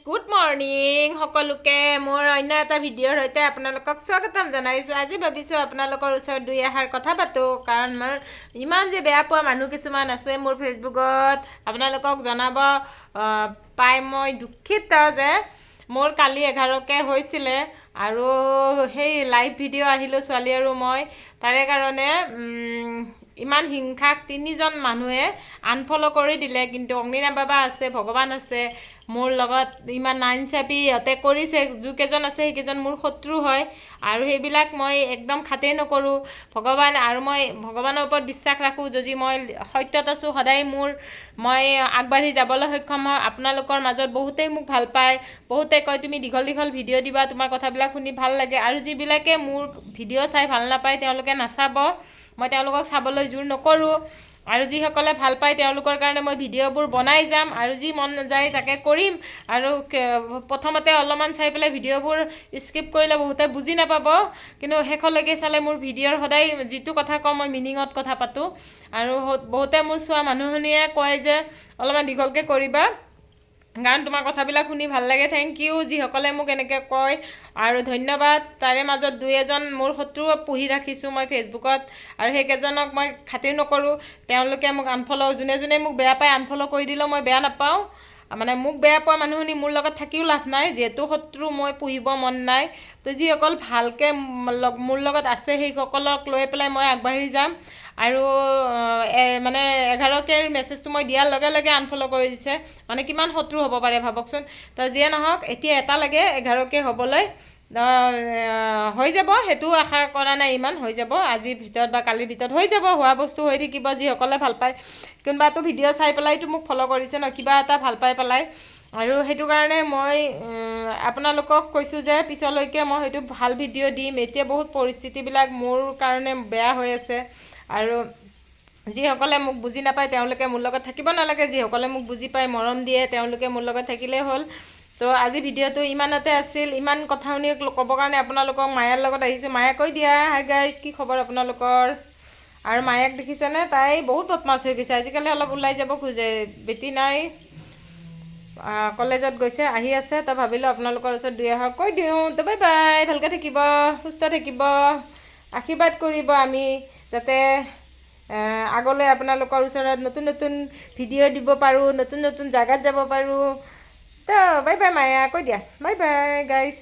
Good morning সকলোকে। মোৰ অন্য এটা ভিডিঅ'ৰ সৈতে আপোনালোকক স্বাগতম জনাইছোঁ। আজি ভাবিছোঁ আপোনালোকৰ ওচৰত দুই এষাৰ কথা পাতোঁ, কাৰণ মোৰ ইমান যে বেয়া পোৱা মানুহ কিছুমান আছে মোৰ ফেচবুকত, আপোনালোকক জনাব পাই মই দুখিত যে মোৰ কালি 11কে হৈছিলে আৰু সেই লাইভ ভিডিঅ' আহিলোঁ ছোৱালী আৰু মই। তাৰে কাৰণে ইমান হিংসাক তিনিজন মানুহে আনফ'ল' কৰি দিলে। কিন্তু অগ্নিনাভ বাবা আছে, ভগৱান আছে মোৰ লগত। ইমান নাইনচাপি ইহঁতে কৰিছে, যিকেইজন আছে সেইকেইজন মোৰ শত্ৰু হয় আৰু সেইবিলাক মই একদম খাতিৰ নকৰোঁ। ভগৱান আৰু মই ভগৱানৰ ওপৰত বিশ্বাস ৰাখোঁ। যদি মই সত্যত আছোঁ, সদায় মই আগবাঢ়ি যাবলৈ সক্ষম হওঁ। আপোনালোকৰ মাজত বহুতেই মোক ভাল পায়, বহুতে কয়, "তুমি দীঘল দীঘল ভিডিঅ' দিবা, তোমাৰ কথাবিলাক শুনি ভাল লাগে।" আৰু যিবিলাকে মোৰ ভিডিঅ' চাই ভাল নাপায়, তেওঁলোকে নাচাব। মই তেওঁলোকক চাবলৈ জোৰ নকৰোঁ। আৰু যিসকলে ভাল পায়, তেওঁলোকৰ কাৰণে মই ভিডিঅ'বোৰ বনাই যাম আৰু যি মন নাযায় তাকে কৰিম। আৰু প্ৰথমতে অলপমান চাই পেলাই ভিডিঅ'বোৰ স্কিপ কৰিলে বহুতে বুজি নাপাব, কিন্তু শেষলৈকে চালে মোৰ ভিডিঅ'ৰ সদায় যিটো কথা কওঁ, মই মিনিঙত কথা পাতোঁ। আৰু বহুতে মোৰ চোৱা মানুহখিনিয়ে কয় যে অলপমান দীঘলকৈ কৰিবা, কাৰণ তোমাৰ কথাবিলাক শুনি ভাল লাগে। Thank U যিসকলে মোক এনেকৈ কয় আৰু ধন্যবাদ। তাৰে মাজত দুই এজন মোৰ শত্ৰু পুহি ৰাখিছোঁ মই ফেচবুকত আৰু সেইকেইজনক মই খাতিৰ নকৰোঁ। তেওঁলোকে মোক আনফ'ল', যোনে যোনে মোক বেয়া পায়, আনফ'ল' কৰি দিলেও মই বেয়া নাপাওঁ। মানে মোক বেয়া পোৱা মানুহখিনি মোৰ লগত থাকিও লাভ নাই, যিহেতু শত্ৰু মই পুহিব মন নাই। তো যিসকল ভালকৈ মোৰ লগত আছে, সেইসকলক লৈ পেলাই মই আগবাঢ়ি যাম। আৰু মানে 11কেৰ মেছেজটো মই দিয়াৰ লগে লগে আনফ'ল' কৰি দিছে। মানে কিমান শত্ৰু হ'ব পাৰে ভাবকচোন। তো যিয়ে নহওক, এতিয়া এটা লাগে 11কে হ'বলৈ। হৈ যাব, সেইটো আশা কৰা নাই ইমান। হৈ যাব, আজিৰ ভিতৰত বা কালিৰ ভিতৰত হৈ যাব। হোৱা বস্তু হৈ থাকিব। যিসকলে ভাল পায়, কোনোবাটো ভিডিঅ' চাই পেলাইতো মোক ফ'ল' কৰিছে ন, কিবা এটা ভাল পাই পেলাই। আৰু সেইটো কাৰণে মই আপোনালোকক কৈছোঁ যে পিছলৈকে মই হয়তো ভাল ভিডিঅ' দিম। এতিয়া বহুত পৰিস্থিতিবিলাক মোৰ কাৰণে বেয়া হৈ আছে আৰু যিসকলে মোক বুজি নাপায়, তেওঁলোকে মোৰ লগত থাকিব নালাগে। যিসকলে মোক বুজি পায়, মৰম দিয়ে, তেওঁলোকে মোৰ লগত থাকিলেই হ'ল। তো আজি ভিডিঅ'টো ইমানতে আছিল। ইমান কথা শুনি ক'বৰ কাৰণে আপোনালোকক মায়াৰ লগত আহিছোঁ। মায়া, কৈ দিয়া। হাই গাইজ, কি খবৰ আপোনালোকৰ? আৰু মায়াক দেখিছেনে? তাই বহুত বদমাছ হৈ গৈছে আজিকালি, অলপ ওলাই যাব খোজে। বেটি নাই, কলেজত গৈছে, আহি আছে। তো ভাবিলোঁ আপোনালোকৰ ওচৰত দুই এষাৰ কৈ দিওঁ। তো বাই বাই, ভালকৈ থাকিব, সুস্থ থাকিব, আশীৰ্বাদ কৰিব, আমি যাতে আগলৈ আপোনালোকৰ ওচৰত নতুন নতুন ভিডিঅ' দিব পাৰোঁ, নতুন নতুন জেগাত যাব পাৰোঁ। তো বাই বাই। মায়া, কৈ দিয়া। Bye bye guys.